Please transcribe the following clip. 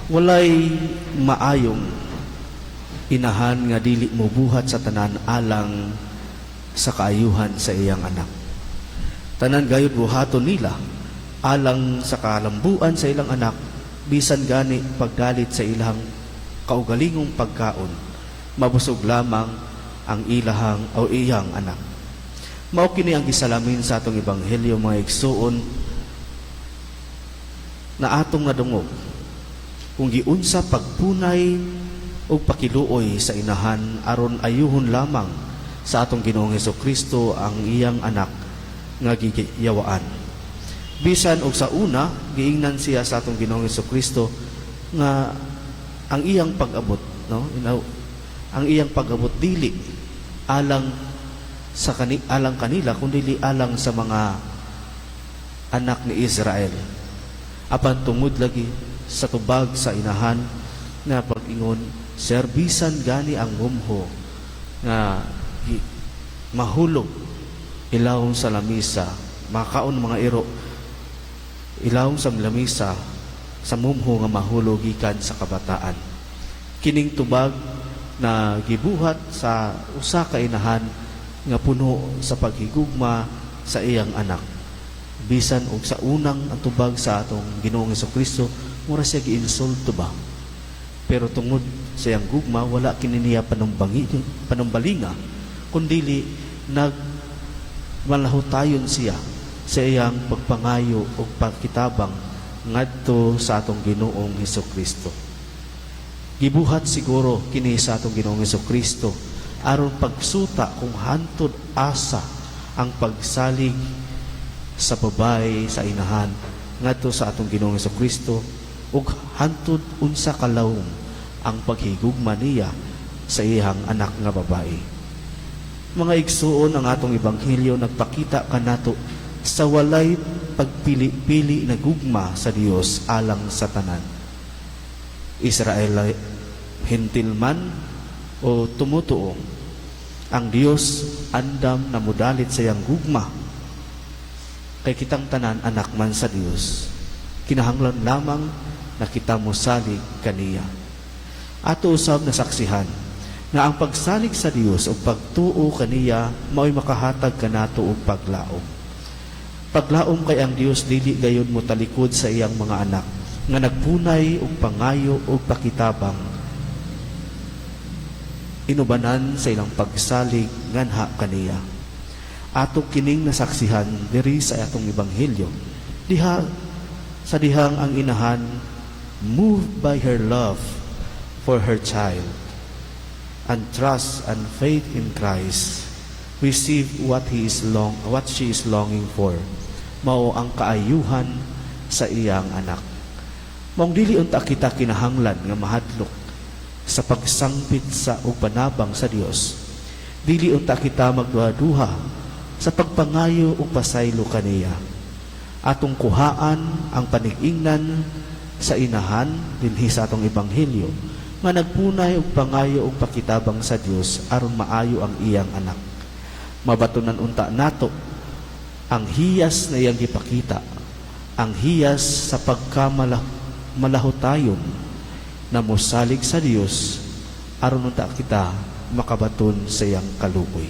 Walay maayong inahan nga dili mobuhat sa tanan alang sa kaayuhan sa iyang anak. Tanan gayud buhaton nila alang sa kalambuan sa ilang anak, bisan gani pagdalit sa ilang kaugalingong pagkaon, mabusog lamang ang ilahang o iyang anak. Mao kini ang gisalamin sa atong ebanghelyo, mga igsuon, na atong nadungog kung giunsa pagpunay ug pakiluoy sa inahan aron ayuhon lamang sa atong Ginoong Kristo ang iyang anak nga giyawaan. Bisan og sa una giingnan siya sa atong Ginoong Kristo nga ang iyang pag-abot, no, ang iyang pag-abot dili alang sa alang kanila kundi alang sa mga anak ni Israel. Apan tungod lagi sa tubag sa inahan na pag-ingon, "Sir, bisan gani ang mumho nga mahulog ilawom sa lamisa, makaon mga iro ilawom sa lamisa sa mumho nga mahulog gikan sa kabataan." Kining tubag na gibuhat sa usa ka inahan nga puno sa paghigugma sa iyang anak. Bisan og sa unang ang tubag sa atong Ginoong Kristo, mura siya giinsulto ba, pero tungod sa iyang gugma, wala kini niya panumbalinga, kundili nag malahutayon siya sa iyang pagpangayo ug pagkitabang ngadto sa atong Ginoong Hesus Kristo. Gibuhat siguro kini sa atong Ginoong Hesus Kristo aron pagsuta kung hantod asa ang pagsalig sa babae sa inahan ngadto sa atong Ginoong Hesus Kristo ug hantod unsa kalawom ang paghigugma niya sa iyang anak nga babae. Mga igsuon, ang atong ebanghelyo nagpakita kanato sa walay pagpili-pili na gugma sa Dios alang sa tanan. Israel, Hentil man o tumutuo, ang Dios andam na mudalit sa iyang gugma. Kay kitang tanan anak man sa Dios. Kinahanglan lamang na kita mosalig kaniya. Ato usab nasaksihan nga ang pagsalig sa Dios o pagtuo kaniya mao'y makahatag kanato og paglaom. Paglaom kay ang Dios dili gayud mo talikod sa iyang mga anak nga nagpunay og pangayo og pakitabang inubanan sa ilang pagsalig nganha kaniya. Ato kining nasaksihan diri sa atong ebanghelyo. Diha sa dihang ang inahan, moved by her love for her child and trust and faith in Christ, receive what she is longing for, mao ang kaayuhan sa iyang anak. Maong dili unta kita kinahanglan nga mahadlok sa pagsangpit sa ug panabang sa Dios. Dili unta kita magduha-duha sa pagpangayo ug pasaylo kaniya. Atong kuhaan ang panig-ingnan sa inahan dinhi sa atong ebanghelyo nga nagpunay og pangayo og pakitabang sa Dios aron maayo ang iyang anak. Mabatunan unta nato ang hiyas na iyang gipakita, ang hiyas sa pagkamalahutayon na mosalig sa Dios aron unta kita makabaton sa iyang kaluoy.